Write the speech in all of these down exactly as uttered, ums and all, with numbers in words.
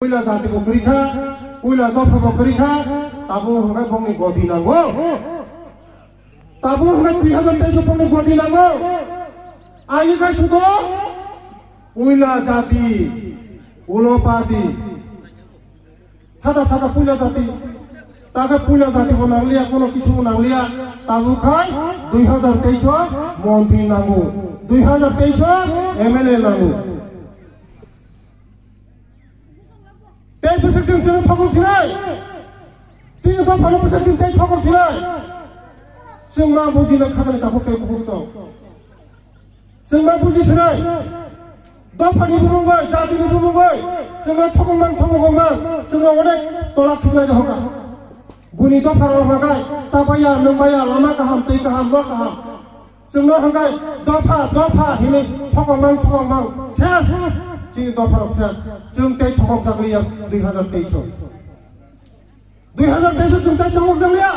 Puila jati bo kwrwi kha, puila dopha bo kwrwi kha, tabuk hwnkhe bongni godi nango. Tabuk hwnkhe dui hazar teis o bongni godi nango. Agi khai sudo puila jati, ulo party. Sada sada puila jati. Takhe puila jati bo nangliya, kono kisu bo nangliya. Tabuk khai dui hazar teis o montri nango, dui hazar teis o M L A nango. Tei bwswk chwng chwng thokok sinai. Chini dophano bwswk chwng tei thokok sinai. Chwng ma bujina khajani takhuk tei kuphuk chwng. Chwng ma buji sinai. Dophani bumung bai, jatini bumung bai. Chwng ma thokok mang, thokok mang. Chwng ma onek tola thuknai dohoka. Buni dopha rok hwnkhai, chabaiya, nwngbaiya, lama kaham, twi kaham, nok kaham. Chwngno hwnkhai dopha, dopha hinwi thokokmang, thokokmang ses. Chini dopharok ses. Chwng tei thokokjak liya dui hazar teis o. Dui hazar teis o chwng tei thokokjak liya.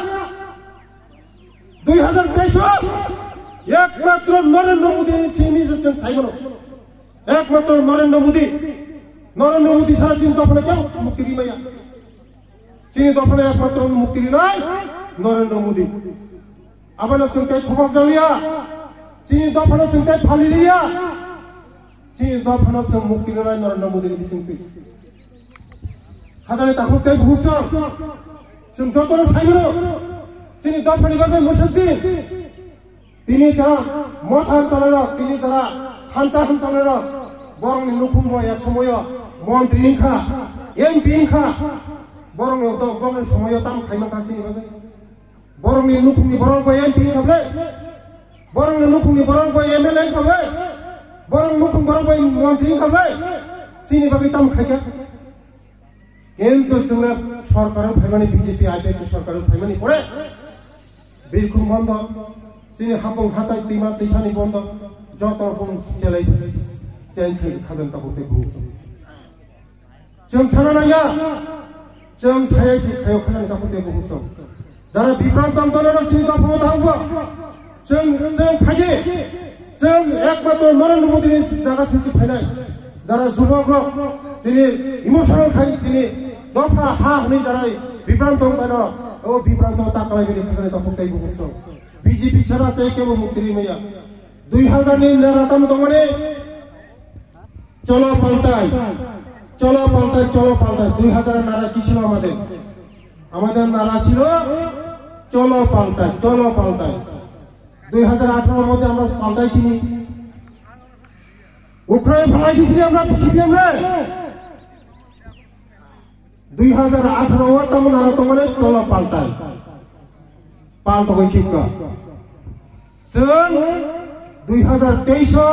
Dui hazar teis o ekmatro Narendra Modi ni simi se chwng sai mano. Ekmatro Narendra Modi. Narendra Modi sara chini dophano kebo mukti ri maya. Chini dophano ekmatro mukti rinai Narendra Modi. Abono chwng tei thokok jaliya. Chini dophano chwng tei phali liya. Chini dophano chwng mukti rinai Narendra Modi ni bisingtwi. Khajani takhuk tei bukhuk chwng. Chwng jotono sai mano. Chini dophani bagwi mwswk di. Tini jara motha hamtalairok, tini jara thansa hamtalairok, borokni nukhungbo ek somoyo montri wngkha, M P wngkha, borokni do-, borokni somoyo tamo khaima kha chini bagwi? Borokni nukhungni borok bai M P wngkha ble? Borokni nukhungni borok bai M L A wngkha ble? Borokni nukhung borok bai montri wngkha ble? Chini bagwi tamo khaikha? Kintu chwngno sorkaro phaimani, B J P I P F T sorkaro phaimani pore birkhum bondo, chini hapung hatai twima twisani bondo, joto bung chelai change khai khajani takhuk tei bukhuk chwng. Chwng sana nangya, chwng sayai se khayo khajani takhuk tei bukhuk chwng. Jara bibranto wng tongnai rok chini dophano tabukbo chwng, chwng phaidi, chwng ekmatro Narendra Modi ni jaga singsi phainai. Jara jubok rok chini emotional khai chini dopha ha hwnwi jara bibranto wng tongnai rok, o bibranto ta kalai bini khajani takhuk tei bukhuk chwng. B J P sara tei kebo mukti ri maya. Dui hazar ni nara tamo tongmani. Cholo paltai, cholo paltai, cholo paltai. Dui hazar nara ki ছিল আমাদের? আমাদের নারা ছিল চলো পাল্টাই, চলো পাল্টাই। দুই হাজার আঠারোর মধ্যে আমরা পাল্টাইছি নি? উখড়াই ফেলাই দিয়েছি নি আমরা সিপিএম রে? দুই হাজার আঠারো o tamo nara tongmani cholo paltai. Paltogwi khikno. Chwng dui hazar teis o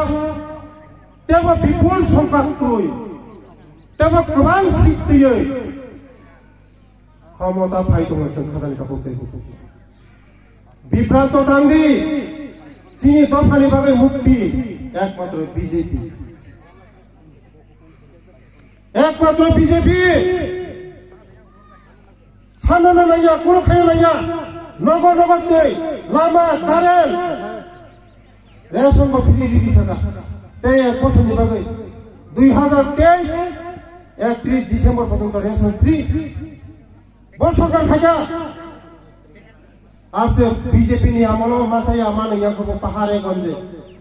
tebo bipul songkha twi, tebo kwbang seat twiwi khomota phai tongo chwng khajani takhuk tei bukhuk. Bibranto tangdi, chini dophani bagwi mukti ekmatro B J P. Ekmatro B J P. Sanna nangya, kunu khaina nangya. Nogo nogo tei, lama, current. Ration bo free ridi saka. Tei ek bosor ni bagwi. Dui hazar teis, ekatris December porjonto ration free. Bo sorkar khaikha. Abse B J P ni amolo masaya manung ya kobo pahare gonje.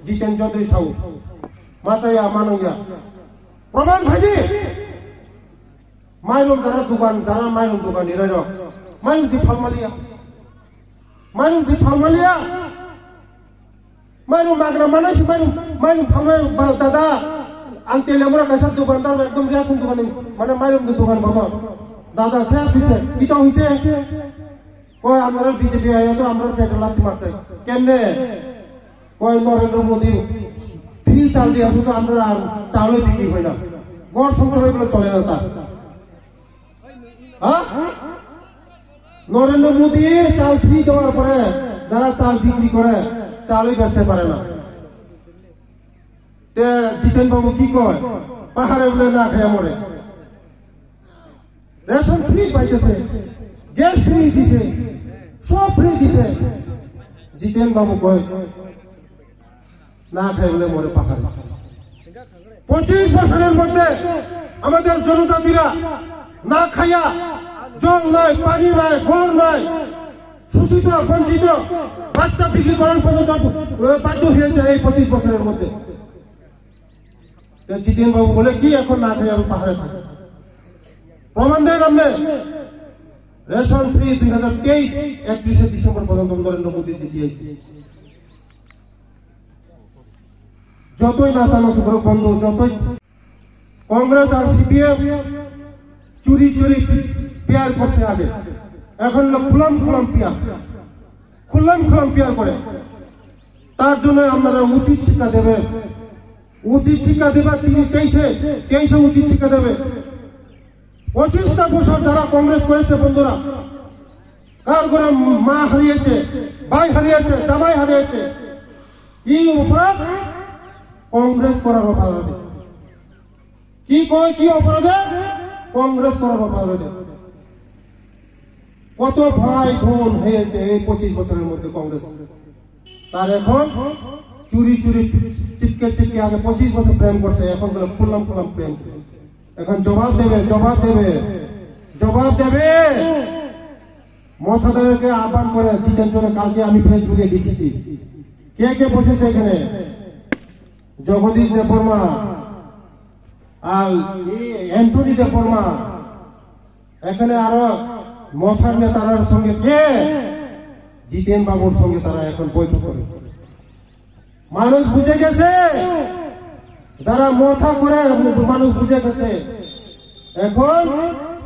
Jiten Chaudhary sao. Masaya manung ya. Proman khaidi. Mairum jara dukan, jara mairum dukan ni roi rok. Mairum si phalmaliya. Mairum si phalmaliya. Mairum magra mana si mairum, mairum phalmai ba dada. Ang Teliamura kaisa dukandar ekdom ration dukan ni, mane mairum ni dukan boto. Dada se sise, ito hise. Koi amaro B J P ayo to amaro petrol lati marse. Kemne? Koi Narendra Modi free chal diya se to amaro ar chalo bikri hoi na. Gor songsar bolo chole na ta. Ha? Narendra Modi chal free dewar pore jara chal bikri kore, chaloi bechte pare na. Te Jiten Babu ki koi? Pahare bole na khaya more. Ration free paitese, gas free dise, sob free dise. Jiten Babu koi, na khaya bole more pahare. পঁচিশ বছরের মধ্যে আমাদের জনজাতিরা না খাইয়া, জল নাই, পানি নাই, ঘর নাই, শোষিত, বঞ্চিত, বাচ্চা বিক্রি করার পর্যন্ত, আহ, বাধ্য হয়েছে এই পঁচিশ বছরের মধ্যে। তো জিতেন বাবু বলে কি, এখন না খাই আমি পাহাড়ে থাকি? প্রমাণ দেন আপনি। রেশন ফ্রি দুই হাজার তেইশ, একত্রিশে ডিসেম্বর পর্যন্ত নরেন্দ্র মোদী জিতিয়েছে। যতই নাচানো করুক বন্ধ, যতই কংগ্রেস আর সিপিএম চুরি চুরি পিয়ার করছে আগে, এখন হলো খুলাম খুলাম পিয়ার, খুলাম খুলাম পিয়ার করে। তার জন্য আপনারা উচিত শিক্ষা দেবেন, উচিত শিক্ষা দেবেন। তিনি তেইশে, তেইশে উচিত শিক্ষা দেবে। পঁচিশটা বছর যারা কংগ্রেস করেছে বন্ধুরা, কার ঘরে মা হারিয়েছে, ভাই হারিয়েছে, জামাই হারিয়েছে, কি অপরাধ? কংগ্রেস করার অপরাধে। কি কয়, কি অপরাধে? কংগ্রেস করার অপরাধে। কত ভাই বোন হয়েছে এই পঁচিশ বছরের মধ্যে কংগ্রেস, তার এখন চুরি চুরি, চিপকে চিপকে। আগে পঁচিশ বছর প্রেম করছে, এখন বলে খুললাম খুললাম প্রেম করছে। এখন জবাব দেবে, জবাব দেবে, জবাব দেবে। মথাদারকে আহ্বান করে জিতেন চৌধুরী, কালকে আমি ফেসবুকে দেখেছি কে কে বসেছে এখানে। জগদীশ দেববর্মা আর এই অ্যান্টনি দেববর্মা, এখানে আরো মথার নেতারার সঙ্গে কে? জিতেন বাবুর সঙ্গে তারা এখন বৈঠক করে। মানুষ বুঝে গেছে, যারা মথা করে মানুষ বুঝে গেছে। এখন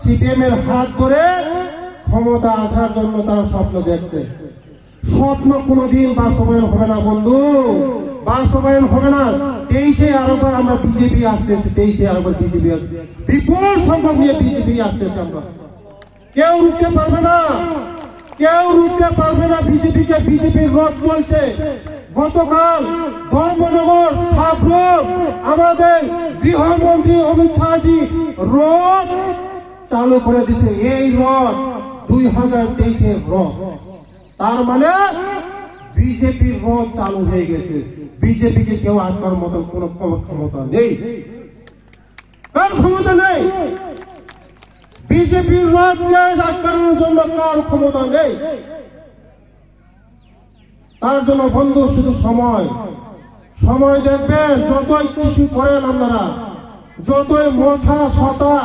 সিপিএম এর হাত ধরে ক্ষমতা আসার জন্য তারা স্বপ্ন দেখছে। স্বপ্ন কোনোদিন বাস্তবায়ন হবে না বন্ধু, বাস্তবায়ন হবে না। তেইশে আরেকবার আমরা বিজেপি আসতেছে, তেইশে আরেকবার বিজেপি আসবে, বিপুল সংখ্যক নিয়ে বিজেপি আসতেছে আমরা। কেউ রুখতে পারবে না, কেউ রুখতে পারবে না বিজেপিকে। বিজেপির রথ চলছে। গতকাল ধর্মনগর সাবরুম আমাদের গৃহমন্ত্রী অমিত শাহজি রথ চালু করে দিছে। এই রথ দুই হাজার তেইশের রথ। তার মানে বিজেপির রথ চালু হয়ে গেছে। বিজেপিকে কেউ আটকানোর মতন কোনো ক্ষমতা নেই। কার ক্ষমতা নেই? বিজেপির রথকে আটকানোর জন্য কার ক্ষমতা নেই? তার জন্য বন্ধু শুধু সময়, সময় দেখবেন। যতই কিছু করেন আপনারা, যতই মথা সতা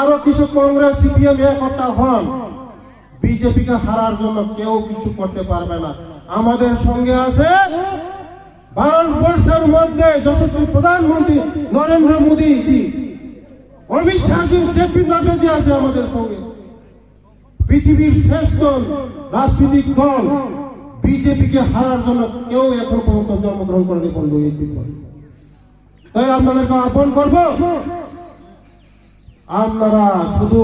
আরো কিছু কংগ্রেস সিপিএম একটা হন, বিজেপিকে হারার জন্য কেউ কিছু করতে পারবে না। আমাদের সঙ্গে আছে ভারতবর্ষের মধ্যে যশস্বী প্রধানমন্ত্রী নরেন্দ্র মোদীজি, অমিত শাহজি, জেপি নাড্ডাজি আছে আমাদের সঙ্গে। পৃথিবীর শ্রেষ্ঠ রাজনৈতিক দল বিজেপিকে হারার জন্য কেউ এখন পর্যন্ত জন্মগ্রহণ করেনি বন্ধু এই পৃথিবীতে। তাই আপনাদেরকে আহ্বান করব, আপনারা শুধু